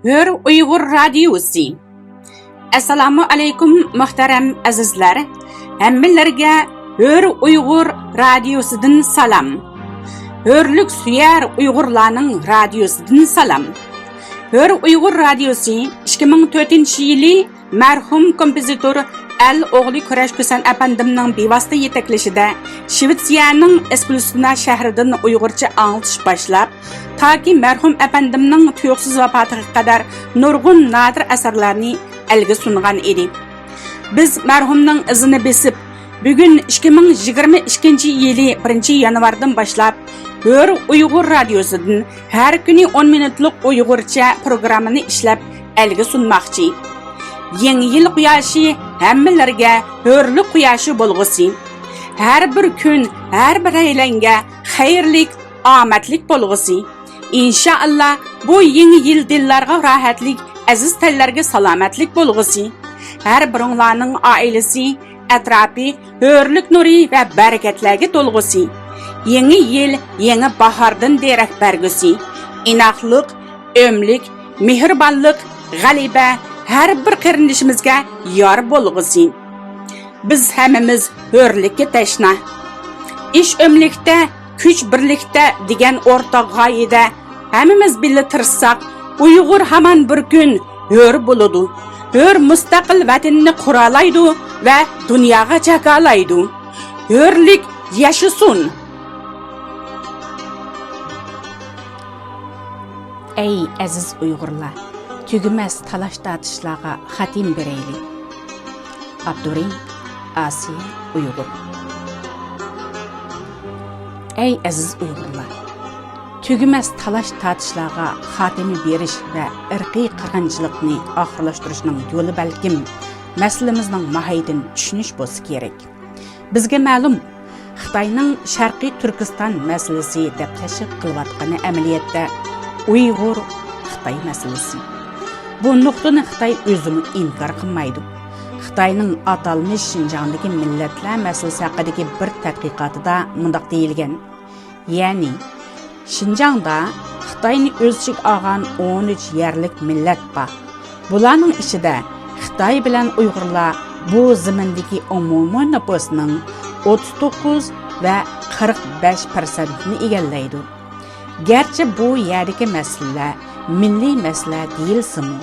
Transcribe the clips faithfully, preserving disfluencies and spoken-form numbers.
ھۆر ئۇيغۇر رادىيوسى. ئەسسالامۇ ئەلەيكۇم، مۇھتەرەم ئەزىزلەر! ھەممىلەرگە ھۆر ئۇيغۇر رادىيوسىدىن سالام. ھۆرلۈك سۆيەر ئۇيغۇرلارنىڭ رادىيوسىدىن سالام. ھۆر ئۇيغۇر رادىيوسى ئىككى مىڭ تۆتىنچى يىلى مەرھۇم كومپوزىتور ئەل ئوغلى كۈرەش كۈسەن ئەپەندىمنىڭ بىۋاسىتە يېتەكلىشىدە شىۋېتسىيەنىڭ ئېسكۇلسىنا شەھىرىدىن ئۇيغۇرچە ئاڭلىتىش باشلاپ، تاكى مەرھۇم ئەپەندىمنىڭ تۇيۇقسىز ۋاپاتىغا قەدەر نۇرغۇن نادىر ئەسەرلەرنى ئەلگە سۇنغان ئىدى. بىز مەرھۇمنىڭ ئىزىنى بېسىپ، بۈگۈن ئىككى مىڭ يىگىرمە ئىككىنچى يىلى بىرىنچى يانۋاردىن باشلاپ، ھۆر ئۇيغۇر رادىيوسىدىن ھەر كۈنى ئون مىنۇتلۇق ئۇيغۇرچە پروگراممىنى ئىشلەپ ئەلگە سۇنماقچى. يېڭى يىل قۇياشى ھەممىلەرگە ھۆرلۈك قۇياشى بولغۇسى. ھەر بىر كۈن ھەر بىرەيلەنگە خەيرلىك، ئامەتلىك بولغۇسى. ئىنشائاللا، بۇ يېڭى يىل دىللارغا راھەتلىك، ئەزىز تەنلەرگە سالامەتلىك بولغۇسى. ھەر بىرىڭلارنىڭ ئائىلىسى، ئەتراپى ھۆرلۈك نۇرى ۋە بەرىكەتلەرگە تولغۇسى. يېڭى يىل يېڭى باھاردىن دېرەك بەرگۈسى. ئىناقلىق، ئۆملۈك، مېھرىبانلىق، غەلىبە ھەر بىر قېرىندىشىمىزگە يار بولغۇسى. بىز ھەممىمىز ھۆرلۈككە تەشنا. ئىش ئۆملۈكتە، كۈچ بىرلىكتە دېگەن ئورتاق غايىدە ھەممىمىز بىللە تىرىشساق، ئۇيغۇر ھامان بىر كۈن ھۆر بولىدۇ. ھۆر مۇستەقىل ۋەتىنىنى قۇرالايدۇ ۋە دۇنياغا جاكارلايدۇ. ھۆرلۈك ياشىسۇن! ئەي ئەزىز ئۇيغۇرلار، تۈگىمەس تالاش-تارتىشلارغا خاتىمە بېرەيلى. ئابدۇرېھىم ئاسىيە ئۇيغۇر. ئەي ئەزىز ئۇيغۇرلار! تۈگىمەس تالاش-تارتىشلارغا خاتىمە بېرىش ۋە ئىرقىي قىرغىنچىلىقنى ئاخىرلاشتۇرۇشنىڭ يولى بەلكىم مەسىلىمىزنىڭ ماھىيىتىنى چۈشىنىش بولسا كېرەك. بىزگە مەلۇم، خىتاينىڭ شەرقىي تۈركىستان مەسىلىسى دەپ تەشۋىق قىلىۋاتقىنى ئەمەلىيەتتە ئۇيغۇر خىتاي مەسىلىسى. بۇ نۇقتىنى خىتاي ئۆزىمۇ ئىنكار قىلمايدۇ. خىتاينىڭ ئاتالمىش شىنجاڭدىكى مىللەتلەر مەسىلىسى ھەققىدىكى بىر تەتقىقاتىدا مۇنداق دېيىلگەن، يەنى، شىنجاڭدا خىتاينى ئۆز ئىچىگە ئالغان ئون ئۈچ يەرلىك مىللەت بار. بۇلارنىڭ ئىچىدە خىتاي بىلەن ئۇيغۇرلار بۇ زېمىندىكى ئومۇمىي نوپۇسنىڭ ئوتتۇز توققۇز ۋە قىرىق بەش پىرسەنتنى ئىگىلەيدۇ. گەرچە بۇ يەردىكى مەسىلىلەر مىللىي مەسىلە دېيىلسىمۇ،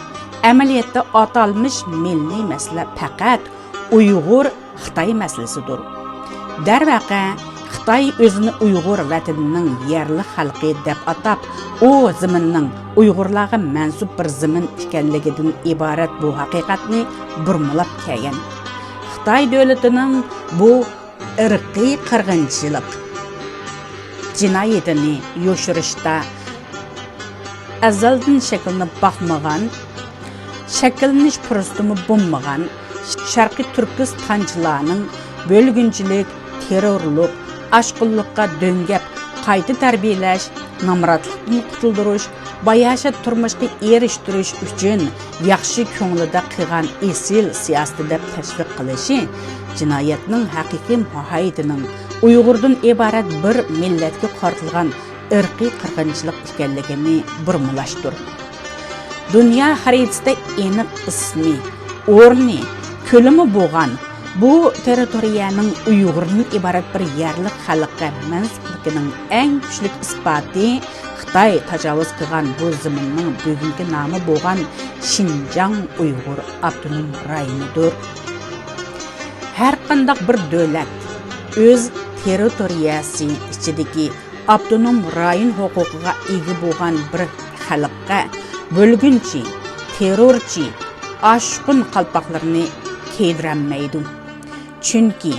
ئەمەلىيەتتە ئاتالمىش مىللىي مەسىلە پەقەت ئۇيغۇر خىتاي مەسىلىسىدۇر. دەرۋەقە، خىتاي ئۆزىنى ئۇيغۇر ۋەتىنىنىڭ يەرلىك خەلقى دەپ ئاتاپ، ئۇ زېمىننىڭ ئۇيغۇرلارغا مەنسۇپ بىر زېمىن ئىكەنلىكىدىن ئىبارەت بۇ ھەقىقەتنى بۇرمىلاپ كەلگەن. خىتاي دۆلىتىنىڭ بۇ ئىرقىي قىرغىنچىلىق جىنايىتىنى يوشۇرۇشتا ئەزەلدىن شەكىللىنىپ باقمىغان، شەكىللىنىش پۇرسىتىمۇ بولمىغان شەرقىي تۈركىستانچىلارنىڭ بۆلگۈنچىلىك، تېررورلۇق، ئاشقۇنلۇققا دۆڭگەپ قايتا تەربىيەلەش، نامراتلىقتىن قۇتۇلدۇرۇش، باياشات تۇرمۇشقا ئېرىشتۈرۈش ئۈچۈن ياخشى كۆڭلىدە قىلغان ئېسىل سىياسىتى دەپ تەشۋىق قىلىشى جىنايەتنىڭ ھەقىقىي ماھىيىتىنىڭ ئۇيغۇردىن ئىبارەت بىر مىللەتكە قارىتىلغان ئىرقىي قىرغىنچىلىق ئىكەنلىكىنى بۇرمىلاشتۇر. دۇنيا خەرىتىسىدە ئېنىق ئىسمى، ئورنى، كۆلىمى بولغان بۇ تېررىتورىيەنىڭ ئۇيغۇردىن ئىبارەت بىر يەرلىك خەلققە مەنسۇپلۇقىنىڭ ئەڭ كۈچلۈك ئىسپاتى خىتاي تاجاۋۇز قىلغان بۇ زېمىننىڭ بۈگۈنكى نامى بولغان شىنجاڭ ئۇيغۇر ئاپتونوم رايونىدۇر. ھەرقانداق بىر دۆلەت ئۆز تېررىتورىيەسى ئىچىدىكى ئاپتونوم رايون ھوقۇقىغا ئىگە بولغان بىر خەلققە بۆلگۈنچى، تېررورچى، ئاشقۇن قالپاقلىرىنى كىيدۈرەلمەيدۇ. چۈنكى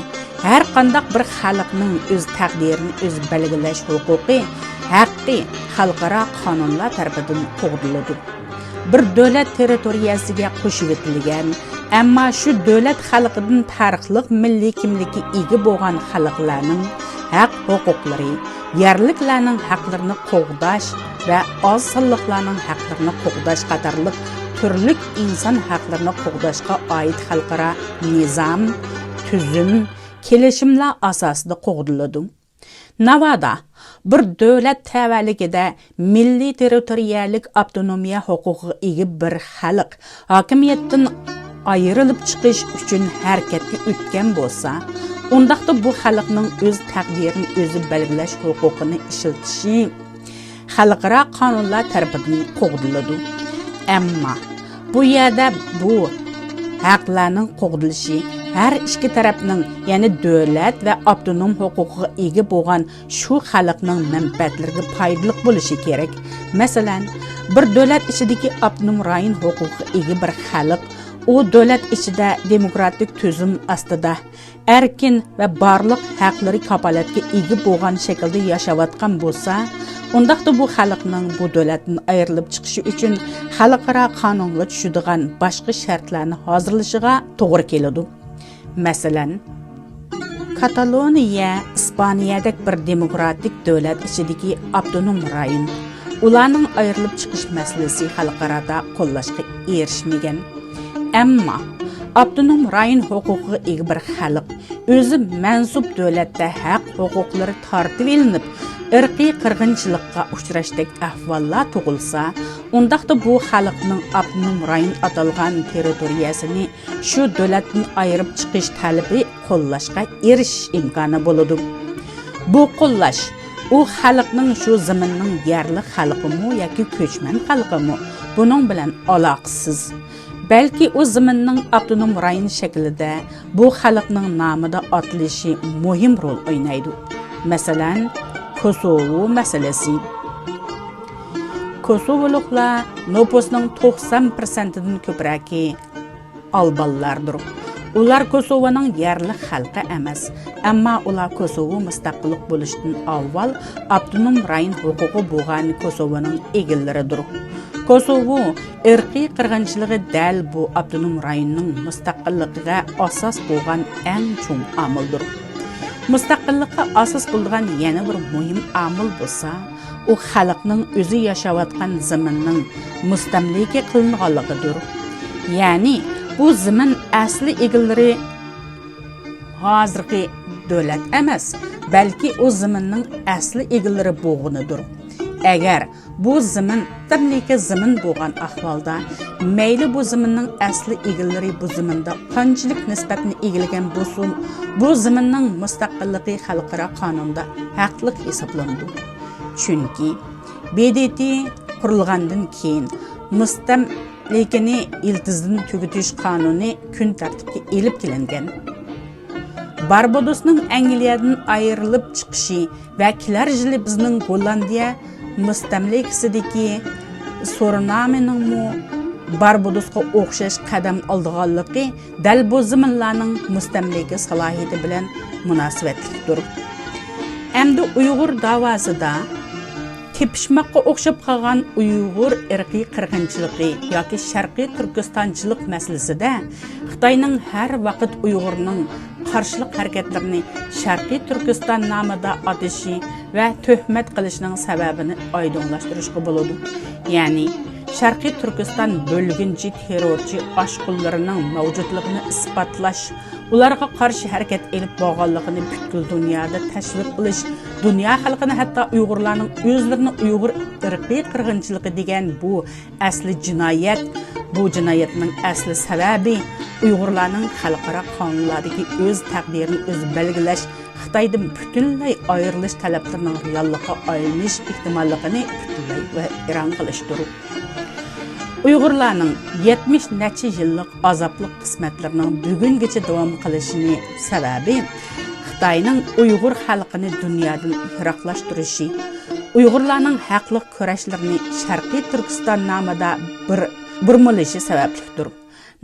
ھەرقانداق بىر خەلقنىڭ ئۆز تەقدىرىنى ئۆزى بەلگىلەش ھوقۇقى، ھەققى خەلقئارا قانۇنلار تەرىپىدىن قوغدىلىدۇ. بىر دۆلەت تېررىتورىيەسىگە قوشۇۋېتىلگەن، ئەمما شۇ دۆلەت خەلقىدىن پەرقلىق مىللىي كىملىككە ئىگە بولغان خەلقلەرنىڭ ھەق ھوقۇقلىرى، يەرلىكلەرنىڭ ھەقلىرىنى قوغداش ۋە ئاز سانلىقلارنىڭ ھەقلىرىنى قوغداش قاتارلىق تۈرلۈك ئىنسان ھەقلىرىنى قوغداشقا ئائىت خەلقئارا نىزام، تۈزۈم، كېلىشىملەر ئاساسىدا قوغدىلىدۇ. ناۋادا بىر دۆلەت تەۋەلىكىدە مىللىي تېررىتورىيەلىك ئاپتونومىيە ھوقۇقىغا ئىگە بىر خەلق ھاكىمىيەتتىن ئايرىلىپ چىقىش ئۈچۈن ھەرىكەتكە ئۆتكەن بولسا، ئۇنداقتا بۇ خەلقنىڭ ئۆز تەقدىرىنى ئۆزى بەلگىلەش ھوقۇقىنى ئىشلىتىشى خەلقئارا قانۇنلار تەرىپىدىن قوغدىلىدۇ. ئەمما بۇ يەردە بۇ ھەقلەرنىڭ قوغدىلىشى ھەر ئىككى تەرەپنىڭ، يەنى دۆلەت ۋە ئاپتونوم ھوقۇقىغا ئىگە بولغان شۇ خەلقنىڭ مەنپەئەتلىرىگە پايدىلىق بولۇشى كېرەك. مەسىلەن، بىر دۆلەت ئىچىدىكى ئاپتونوم رايون ھوقۇقىغا ئىگە بىر خەلق ئۇ دۆلەت ئىچىدە دېموكراتىك تۈزۈم ئاستىدا ئەركىن ۋە بارلىق ھەقلىرى كاپالەتكە ئىگە بولغان شەكىلدە ياشاۋاتقان بولسا، ئۇنداقتا بۇ خەلقنىڭ بۇ دۆلەتتىن ئايرىلىپ چىقىشى ئۈچۈن خەلقئارا قانۇنغا چۈشىدىغان باشقا شەرتلەرنى ھازىرلىشىغا توغرا كېلىدۇ. مەسىلەن، كاتالونىيە ئىسپانىيەدەك بىر دېموكراتىك دۆلەت ئىچىدىكى ئاپتونوم رايون. ئۇلارنىڭ ئايرىلىپ چىقىش مەسىلىسى خەلقئارادا قوللاشقا ئېرىشمىگەن. ئەمما ئاپتونوم رايون ھوقۇقىغا ئىگە بىر خەلق ئۆزى مەنسۇپ دۆلەتتە ھەق ھوقۇقلىرى تارتىۋېلىنىپ، ئىرقىي قىرغىنچىلىققا ئۇچراشتەك ئەھۋاللار تۇغۇلسا، ئۇنداقتا بۇ خەلقنىڭ ئاپتونوم رايون ئاتالغان تېررىتورىيەسىنى شۇ دۆلەتتىن ئايرىپ چىقىش تەلىپى قوللاشقا ئېرىشىش ئىمكانى بولىدۇ. بۇ قوللاش، ئۇ خەلقنىڭ شۇ زېمىننىڭ يەرلىك خەلقىمۇ ياكى كۆچمەن خەلقىمۇ، بۇنىڭ بىلەن ئالاقىسىز. بەلكى ئۇ زېمىننىڭ ئاپتونوم رايون شەكلىدە بۇ خەلقنىڭ نامىدا ئاتىلىشى مۇھىم رول ئوينايدۇ. مەسىلەن، كوسوۋو مەسىلىسى. كوسوۋولۇقلار نوپۇسنىڭ توقسان پىرسەنتىدىن كۆپرەكى ئالبانلاردۇر. ئۇلار كوسوۋونىڭ يەرلىك خەلقى ئەمەس، ئەمما ئۇلار كوسوۋو مۇستەقىللىق بولۇشتىن ئاۋۋال ئاپتونوم رايون ھوقۇقى بولغان كوسوۋونىڭ ئىگىلىرىدۇر. كوسوۋو ئىرقىي قىرغىنچىلىقى دەل بۇ ئاپتونوم رايوننىڭ مۇستەقىللىقىغا ئاساس بولغان ئەڭ چوڭ ئامىلدۇر. مۇستەقىللىققا ئاساس بولىدىغان يەنە بىر مۇھىم ئامىل بولسا، ئۇ خەلقنىڭ ئۆزى ياشاۋاتقان زېمىننىڭ مۇستەملىكە قىلىنغانلىقىدۇر. يەنى بۇ زېمىن ئەسلى ئىگىلىرى ھازىرقى دۆلەت ئەمەس، بەلكى ئۇ زېمىننىڭ ئەسلى ئىگىلىرى بولغىنىدۇر. ئەگەر بۇ زېمىن مۇستەملىكە زېمىن بولغان ئەھۋالدا، مەيلى بۇ زېمىننىڭ ئەسلى ئىگىلىرى بۇ زېمىندا قانچىلىك نىسبەتنى ئىگىلىگەن بولسۇن، بۇ زېمىننىڭ مۇستەقىللىقى خەلقئارا قانۇندا ھەقلىق ھېسابلىنىدۇ. چۈنكى ب د ت قۇرۇلغاندىن كېيىن مۇستەملىكىنى يىلتىزىدىن تۈگىتىش قانۇنى كۈن تەرتىپكە ئېلىپ كېلىنگەن. باربادوسنىڭ ئەنگلىيەدىن ئايرىلىپ چىقىشى ۋە كېلەر يىلى بىزنىڭ گوللاندىيە مۇستەملىكىسىدىكى سۇرىنامىنىڭمۇ باربادوسقا ئوخشاش قەدەم ئالىدىغانلىقى دەل بۇ زېمىنلارنىڭ مۇستەملىكە سالاھىيىتى بىلەن مۇناسىۋەتلىكتۇر. ئەمدى ئۇيغۇر داۋاسىدا تېپىشماققا ئوخشاپ قالغان ئۇيغۇر ئىرقىي قىرغىنچىلىقى ياكى شەرقىي تۈركىستانچىلىق مەسىلىسىدە خىتاينىڭ ھەر ۋاقىت ئۇيغۇرنىڭ قارشىلىق ھەرىكەتلىرىنى شەرقىي تۈركىستان نامىدا ئاتىشى ۋە تۆھمەت قىلىشىنىڭ سەۋەبىنى ئايدىڭلاشتۇرۇشقا بولىدۇ. يەنى، شەرقىي تۈركىستان بۆلگۈنچى تېررورچى ئاشقۇنلىرىنىڭ مەۋجۇتلۇقىنى ئىسپاتلاش، ئۇلارغا قارشى ھەرىكەت ئېلىپ بارغانلىقىنى پۈتكۈل دۇنيادا تەشۋىق قىلىش، دۇنيا خەلقىنى، ھەتتا ئۇيغۇرلارنىڭ ئۆزلىرىنى ئۇيغۇر ئىرقىي قىرغىنچىلىقى دېگەن بۇ ئەسلى جىنايەت، بۇ جىنايەتنىڭ ئەسلى سەۋەبى ئۇيغۇرلارنىڭ خەلقئارا قانۇنلاردىكى ئۆز تەقدىرىنى ئۆزى بەلگىلەش، خىتايدىن پۈتۈنلەي ئايرىلىش تەلەپلىرىنىڭ رېئاللىققا ئايلىنىش ئېھتىماللىقىنى پۈتۈنلەي ۋەيران قىلىشتۇر. ئۇيغۇرلارنىڭ يەتمىش نەچچە يىللىق ئازابلىق قىسمەتلىرىنىڭ بۈگۈنگىچە داۋام قىلىشىنى سەۋەبى خىتاينىڭ ئۇيغۇر خەلقىنى دۇنيادىن يىراقلاشتۇرۇشى، ئۇيغۇرلارنىڭ ھەقلىق كۈرەشلىرىنى شەرقىي تۈركىستان نامىدا بىر بۇرمىلىشى سەۋەبلىكتۇر.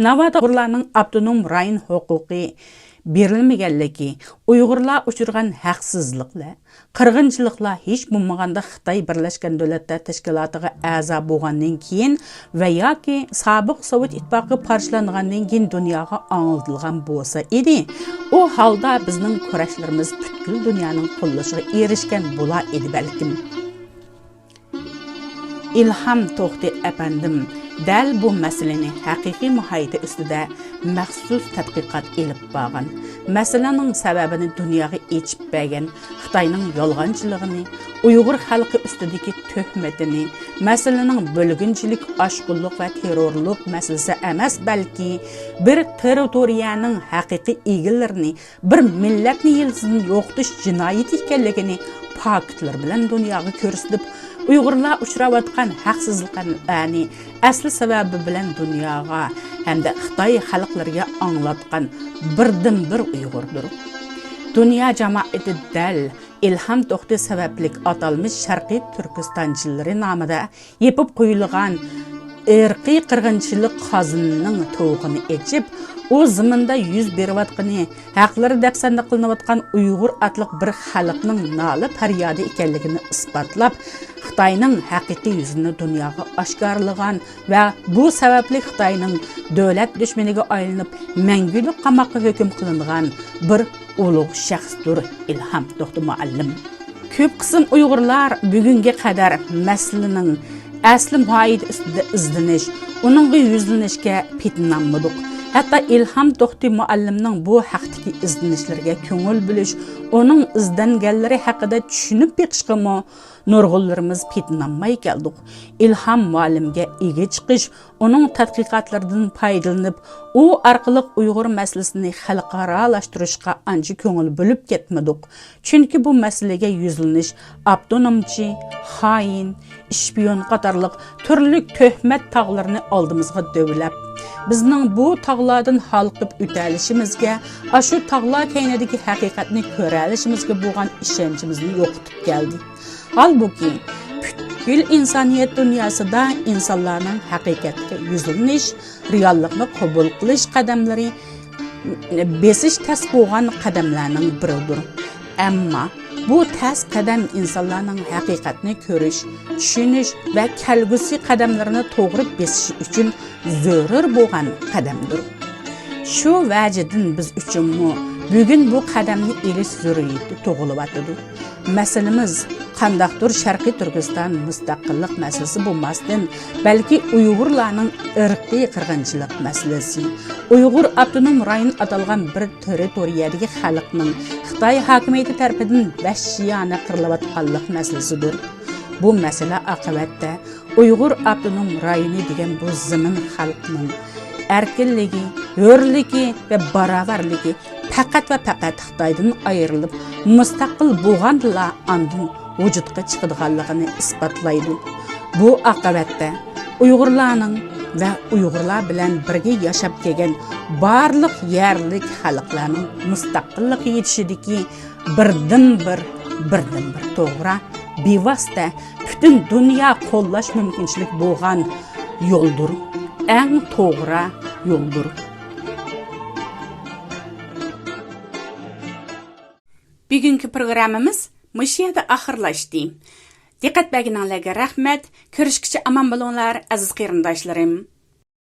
ناۋادا ئۇيغۇرلارنىڭ ئاپتونوم رايون ھوقۇقى بېرىلمىگەنلىكى، ئۇيغۇرلار ئۇچرىغان ھەقسىزلىقلار، قىرغىنچىلىقلار ھېچ بولمىغاندا خىتاي بىرلەشكەن دۆلەتلەر تەشكىلاتىغا ئەزا بولغاندىن كېيىن ۋە ياكى سابىق سوۋېت ئىتتىپاقىغا پارچىلانغاندىن كېيىن دۇنياغا ئاڭلىتىلغان بولسا ئىدى، ئۇ ھالدا بىزنىڭ كۈرەشلىرىمىز پۈتكۈل دۇنيانىڭ قوللىشىغا ئېرىشكەن بولا ئىدى بەلكىم. ئىلھام توختى ئەپەندىم، دەل بۇ مەسىلىنى ھەقىقىي ماھىيىتى ئۈستىدە مەخسۇس تەتقىقات ئېلىپ بارغان، مەسىلىنىڭ سەۋەبىنى دۇنياغا ئېچىپ بەرگەن خىتاينىڭ يالغانچىلىقىنى، ئۇيغۇر خەلقى ئۈستىدىكى تۆھمىتىنى، مەسىلىنىڭ بۆلگۈنچىلىك، ئاشقۇنلۇق ۋە تېررورلۇق مەسىلىسى ئەمەس، بەلكى بىر تېررىتورىيەنىڭ ھەقىقىي ئىگىلىرىنى، بىر مىللەتنى يىلتىزىدىن يوقىتىش جىنايىتى ئىكەنلىكىنى پاكىتلىرى بىلەن دۇنياغا كۆرسىتىپ، ئۇيغۇرلار ئۇچراۋاتقان ھەقسىزلىقلارنى ئەسلى سەۋەبى بىلەن دۇنياغا ھەمدە خىتاي خەلقلىرىگە ئاڭلاتقان بىردىنبىر ئۇيغۇردۇر. دۇنيا جامائىتى دەل ئىلھام توختى سەۋەبلىك ئاتالمىش شەرقىي تۈركىستانچىلىرى نامىدا يېپىپ قويۇلغان ئىرقىي قىرغىنچىلىق قازىنىنىڭ تۇۋىقىنى ئېچىپ، ئۇ زېمىندا يۈز بېرىۋاتقىنى، ھەقلىرى دەپسەندە قىلىنىۋاتقان ئۇيغۇر ئاتلىق بىر خەلقنىڭ نالە-پەريادى ئىكەنلىكىنى ئىسپاتلاپ، خىتاينىڭ ھەقىقىي يۈزىنى دۇنياغا ئاشكارىلىغان ۋە بۇ سەۋەبلىك خىتاينىڭ دۆلەت دۈشمىنىگە ئايلىنىپ، مەڭگۈلۈك قاماققا ھۆكۈم قىلىنغان بىر ئۇلۇغ شەخستۇر ئىلھام توختى مۇئەللىم. كۆپ قىسىم ئۇيغۇرلار بۈگۈنگە قەدەر مەسىلىنىڭ ئەسلى ماھىيىتى ئۈستىدە ئىزدىنىش، ئۇنىڭغا يۈزلىنىشكە پېتىنالمىدۇق. ھەتتا ئىلھام توختى مۇئەللىمنىڭ بۇ ھەقتىكى ئىزدىنىشلىرىگە كۆڭۈل بۆلۈش، ئۇنىڭ ئىزدەنگەنلىرى ھەققىدە چۈشىنىپ بېقىشقىمۇ نۇرغۇنلىرىمىز پېتىنالماي كەلدۇق. ئىلھام مۇئەللىمگە ئىگە چىقىش، ئۇنىڭ تەتقىقاتلىرىدىن پايدىلىنىپ، ئۇ ئارقىلىق ئۇيغۇر مەسىلىسىنى خەلقئارالاشتۇرۇشقا ئانچە كۆڭۈل بۆلۈپ كەتمىدۇق. چۈنكى بۇ مەسىلىگە يۈزلىنىش ئاپتونومچى، خائىن، ئىشپىيون قاتارلىق تۈرلۈك تۆھمەت تاغلىرىنى ئالدىمىزغا دۆۋىلەپ، بىزنىڭ بۇ تاغلاردىن ھالقىپ ئۆتەلىشىمىزگە، ئاشۇ تاغلار كەينىدىكى ھەقىقەتنى كۆرەلىشىمىزگە بولغان ئىشەنچىمىزنى يوقىتىپ كەلدى. ھالبۇكى، پۈتكۈل ئىنسانىيەت دۇنياسىدا ئىنسانلارنىڭ ھەقىقەتكە يۈزلىنىش، رېئاللىقنى قوبۇل قىلىش قەدەملىرى بېسىش تەس بولغان قەدەملەرنىڭ بىرىدۇر. ئەمما بۇ تەس قەدەم ئىنسانلارنىڭ ھەقىقەتنى كۆرۈش، چۈشىنىش ۋە كەلگۈسى قەدەملىرىنى توغرا بېسىشى ئۈچۈن زۆرۈر بولغان قەدەمدۇر. شۇ ۋەجىدىن بىز ئۈچۈنمۇ بۈگۈن بۇ قەدەمنى ئېلىش زۆرۈرىيىتى تۇغۇلۇۋاتىدۇ. مەسىلىمىز قانداقتۇر شەرقىي تۈركىستان مۇستەقىللىق مەسىلىسى بولماستىن، بەلكى ئۇيغۇرلارنىڭ ئىرقىي قىرغىنچىلىق مەسىلىسى، ئۇيغۇر ئاپتونوم رايون ئاتالغان بىر تېررىتورىيەدىكى خەلقنىڭ خىتاي ھاكىمىيىتى تەرىپىدىن ۋەھشىيانە قىرىلىۋاتقانلىق مەسىلىسىدۇر. بۇ مەسىلە ئاقىۋەتتە ئۇيغۇر ئاپتونوم رايونى دېگەن بۇ زېمىن خەلقنىڭ ئەركىنلىكى، ھۆرلۈكى ۋە باراۋەرلىكى پەقەت ۋە پەقەت خىتايدىن ئايرىلىپ، مۇستەقىل بولغاندىلا ئاندىن ۋۇجۇدقا چىقىدىغانلىقىنى ئىسپاتلايدۇ. بۇ ئاقىۋەتتە ئۇيغۇرلارنىڭ ۋە ئۇيغۇرلار بىلەن بىرگە ياشاپ كەلگەن بارلىق يەرلىك خەلقلەرنىڭ مۇستەقىللىققا يېتىشىدىكى بىردىنبىر، بىردىنبىر توغرا، بىۋاسىتە پۈتۈن دۇنيا قوللاش مۇمكىنچىلىك بولغان يولدۇر، ئەڭ توغرا يولدۇر. بۈگۈنكى پروگراممىمىز مۇشۇ يەردە ئاخىرلاشتى. دىققەت بەرگىنىڭلارغا رەھمەت. كۆرۈشكىچە ئامان بولۇڭلار، ئەزىز قېرىنداشلىرىم.